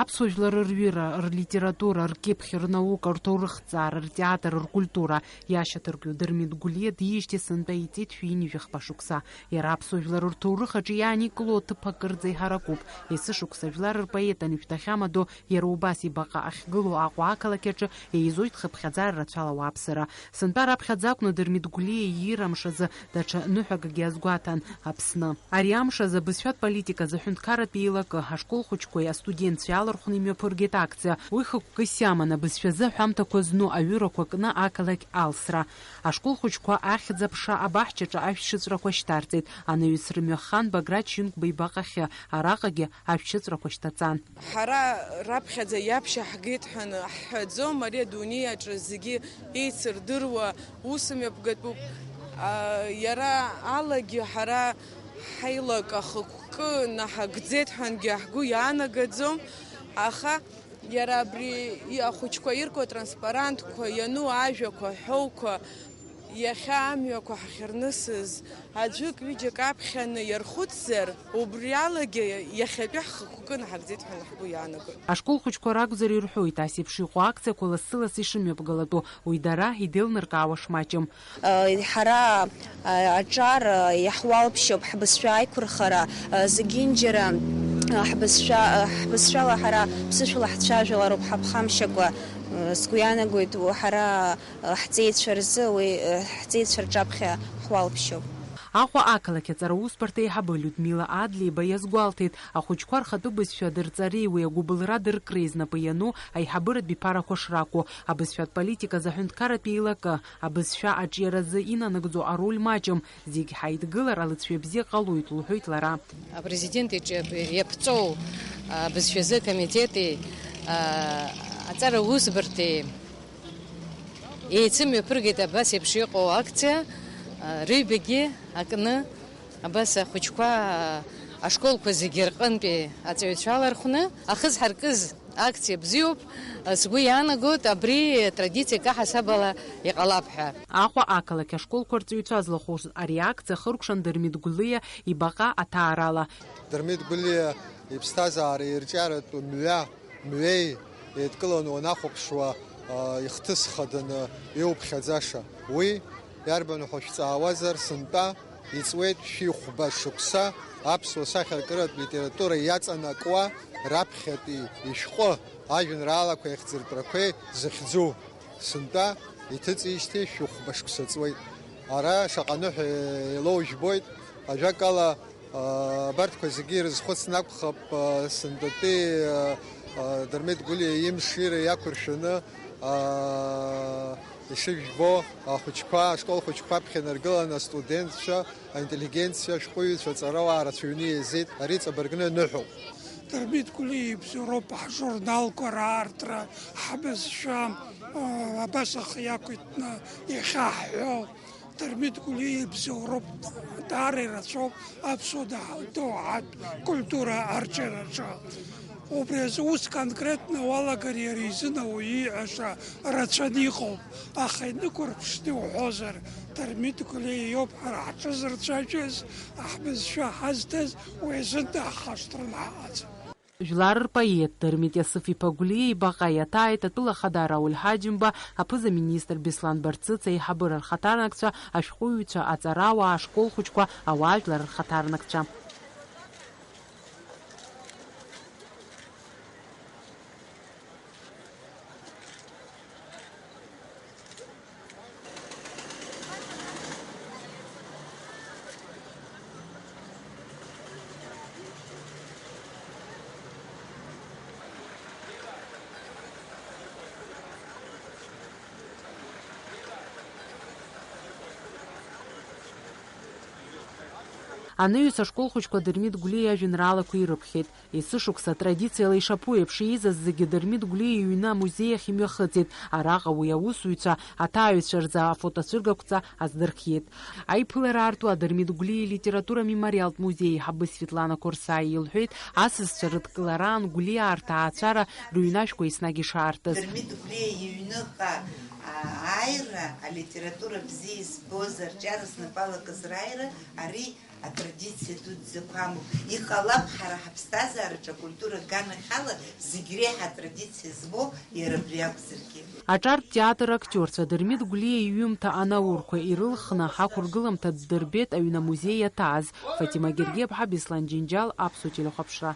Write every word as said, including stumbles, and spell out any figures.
Аԥсуа жәлар рҩыра, рлитература, ркьыԥхь, рнаука, рҭоурыхҭҵаара, ртеатр, ркультура иашьаҭаркҩы Дырмит Гәлиа диижьҭеи сынтәа иҵит шәи ҩынҩажәи хԥа шықәса. Иара аԥсуа жәлар рҭоурых аҿы иааникыло аҭыԥ акырӡа иҳаракуп. Есышықәса жәлар рпоет анышәҭахьамадоу иара убас ибаҟа ахьгылоу Аҟәа ақалақь аҿы еизоит хыԥхьаӡара рацәала ауааԥсыра. Сынтәа раԥхьаӡа акәны Дырмит Гәлиа иира амш азы даҽа ныҳәакгьы азгәаҭан Аԥсны. Ари амш азы абызшәатә политика азы аҳәынҭқарратә еилакы, ашкол хәыҷқәеи астудентцәеи иалархәны имҩаԥыргеит акциа. Уи хықәкыс иаман абызшәазы аҳәамҭақәа зну аҩырақәа кны ақалақь Алсра. Ашкол хәыҷқәа ахьӡ-аԥша абаҳчаҿы ашәшьыҵәрақәа шьҭарҵеит. Анаҩс рымҩаххан Баграт Шьынқәба ибаҟахьы, араҟагьы ашәшьыҵәрақәа шьҭаҵан. Ҳара раԥхьаӡа иаԥшьа ҳгеит ҳәа ҳҳәаӡом, ари адунеи аҿы зегьы еицырдыруа усмҩаԥгатәуп. А, иара алагьы ҳара ҳаилак ахықәкы наҳагӡеит ҳәангьы ҳгәы иаанагаӡом, аха иара абри ахәыҷқәа ирку атранспарантқәа, иану ажәақәа, аҳәоуқәа, иахьа амҩақәа ҳахьырнысыз, аӡәык-ҩыџьак аԥхьаны иархәыцзар, убри алагьы иахьатәи ҳхықәкы наҳагӡеит ҳәа ҳгәы иаанагоит. Ашкол хәыҷқәа ракәзар ирҳәоит, ас еиԥш иҟоу акциақәа лассы-лассы ишымҩаԥгалатәу, уи дара идеилнаркаауа шмаҷым. Ҳара, аҿар, иаҳуалԥшьоуп ҳбызшәа аиқәырхара, зегьынџьара, ҳбызшәа, ҳбызшәала ҳара ԥсышәала ҳцәажәалароуп ҳаԥхамшьакәа. Сгәы иаанагоит, ҳара ҳҵеицәа рзы уи, ҳҵеицәа рҿаԥхьа ҳуалԥшьоуп. Аҟәа ақалақь аҵара усбарҭа аиҳабы Людмила Адлеиба иазгәалҭеит, ахәыҷқәа рхатәы бызшәа дырҵареи уи агәыбылра дыркреи знапы иану аиҳабыратә биԥарақәа шракәу, абызшәатә политика азы аҳәынҭқарратә еилакы, абызшәа аҿиаразы инанагӡо ароль маҷым, зегь ҳаидгылар алыҵшәа бзиа ҟалоит, лҳәоит лара. Апрезидент иҿы иаԥҵоу абызшәазы акомитети, а, аҵара усбарҭеи еицымҩаԥыргеит абас еиԥш иҟоу акциа, а, рыҩбагьы акны, абас ахәыҷқәа, а, ашколқәа зегьы рҟынтәи аҵаҩцәа алархәны, ахы зҳаркыз акциа бзиоуп, а, сгәы иаанагоит, абри традициак аҳасабала иҟалап ҳәа. Аҟәа ақалақь ашколқәа рҵаҩцәа злахәыз ари акциа хыркәшан Дырмит Гәлиа ибаҟа аҭаарала. Дырмит Гәлиа иԥсҭазаара ирҿиаратә мҩа мҩеи еидкыланы уанахәаԥшуа, а, ихҭыс хаданы иуԥхьаӡаша. Уи иарбан ҳәа шәҵаауазар, сынтәа иҵуеит шәи хәба шықәса аԥсуа сахьаркыратә литература иаҵанакуа раԥхьатәи ишәҟәы, ажәеинраалақәеи ахьӡыртәрақәеи зыхьӡу. Сынтәа иҭыҵижьҭеи шәи хәба шықәса ҵуеит. Ара шаҟа ныҳәа еилоу жәбоит, ажәакала, Абарҭқәа зегьы ирызхәыцны акәхап, сынтәатәи Дырмит Гәлиа имшира иақәыршәаны ишыжәбо, ахәыҷқәа, ашкол хәыҷқәа аԥхьа инаргыланы астудентцәа, аинтеллигенциа, ашәҟәыҩҩцәа, аҵарауаа рацәаҩны еизеит, ари ҵабыргны ныҳәоуп. Дырмит Гәлиа ибзоуроуп ҳжурналқәа раартра, ҳбызшәа, абас ахы иақәиҭны иахьаҳҳәо. Дырмит Гәлиа ибзоуроуп, даара ирацәоуп аԥсуа доуҳатә культура арҿиараҿы. Убри азы ус конкретно уалагар иара изын ауаҩы ииҳәаша рацәаны иҟоуп, аха инықәырԥшны иуҳәозар, Дырмит Гәлиа иоуп ҳара ҳҿызырцәажәаз, ҳбызшәа ҳазҭаз, уи азын даҳхашҭраны ҳаҟаӡам. Жәлар рпоет Дырмит Иасыф-иԥа Гәлиа ибаҟа иаҭааит атәыла ахада Рауль Ҳаџьымба, аԥыза-министр Беслан Барцыц, аиҳабыра рхаҭарнакцәа, ашәҟәыҩҩцәа, аҵарауаа, ашкол хәыҷқәа, ауаажәлар рхаҭарнакцәа. Анаҩс ашкол хәыҷқәа Дырмит Гәлиа иажәеинраалақәа ирыԥхьеит. Есышықәса атрадициала ишаԥу еиԥш, еизаз зегьы Дырмит Гәлиа иҩны амузеи ахь имҩахыҵит. Араҟа уи аусзуҩцәа аҭааҩцәа рзы афотоцәыргақәҵа аздырхиеит. Аиԥылара аартуа Дырмит Гәлиа илитература мемориалтә музеи аиҳабы Светлана Қорсаиа илҳәеит, асасцәа рыдкылараан Гәлиаа рҭаацәара рыҩнашәқәа еснагь ишаартыз. Дырмит Гәлиа иҩныҟа, а, ааира, алитература бзиа избоз, арҿиара знапы алакыз рааира, ари Атрадициа дуӡӡақәа амоуп. Иҟалап ҳара ҳаԥсҭазаараҿы акультура аганахьала зегь реиҳа атрадициа змоу иара абри акәзаргьы. Аҿартә театр актиорцәа Дырмит Гәлиа иҩымҭа анаурқәа ирылхны ҳақәыргыламҭа ддырбеит аҩны амузеи иаҭааз. Фатима Гергиаԥҳа, Беслан Џьынџьал, Аԥсуа телехәаԥшра.